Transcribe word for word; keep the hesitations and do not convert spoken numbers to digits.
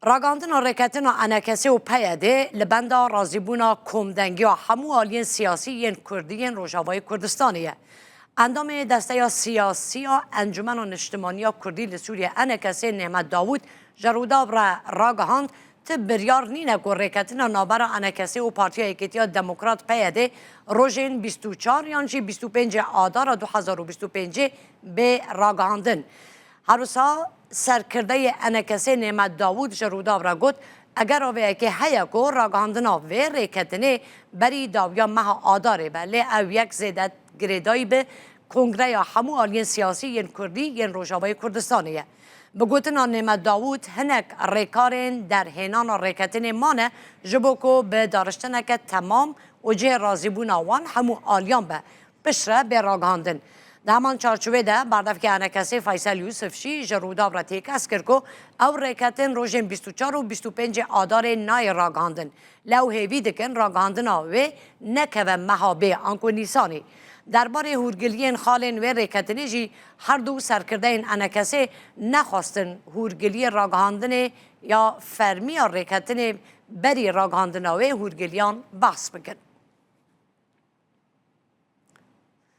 Ragihandina rêketina ENKSê û PYDê li benda razîbûna komdengiya hemû aliyên siyasî yên Kurdî yên Rojavayê Kurdistanê ye. Endamê Desteya Siyasî ya Encûmena Niştimanî ya Kurdî li Sûriyê ENKSê Nêhmet Dawûd ji Rûdaw re ragihand, ti biryar nîne ku rêketina navbera ENKSê û Partiya Yekîtiya Demokrat PYDê rojên bîst û çar yan jî bîst û pêncê Adara du hezar û bîst û pêncê bê ragihandin. Her wisa serkirdeyê ENKSê Nêhmet Dawûd ji Rûdaw re got, eger avêyekê heye ku ragihandina vê rêketinê berî dawiya meha Adarê be, lê ew yek zêde girêdayî bi kongreya hemû aliyên siyasî yên Kurdî yên Rojavayê Kurdistanê ye. Bi gotina Nêhmet Dawûd, hinek rêkarên derhênana rêketinê mane ji bo ku bi dariştineke temam û cihê razîbûna wan hemû aliyan be, piştre bê ragihandin. Di heman çarçovê de berdevkê ENKSê Faysel Yûsif jî ji Rûdaw re têkez kir ku ew rêketin rojên bîst û çar û bîst û pêncê Adarê nayê ragihandin. Lê ew hêvî dikin ragihandina wê nekeve meha bê anku Nîsanê. Derbarê hûrgiliyên xalên wê rêketinê jî her du serkirdeyên ENKSê nexwestin hûrgiliyê ragihandinê ya fermî ya rêketinê berî ragihandina wê hûrgiliyan behs bikin.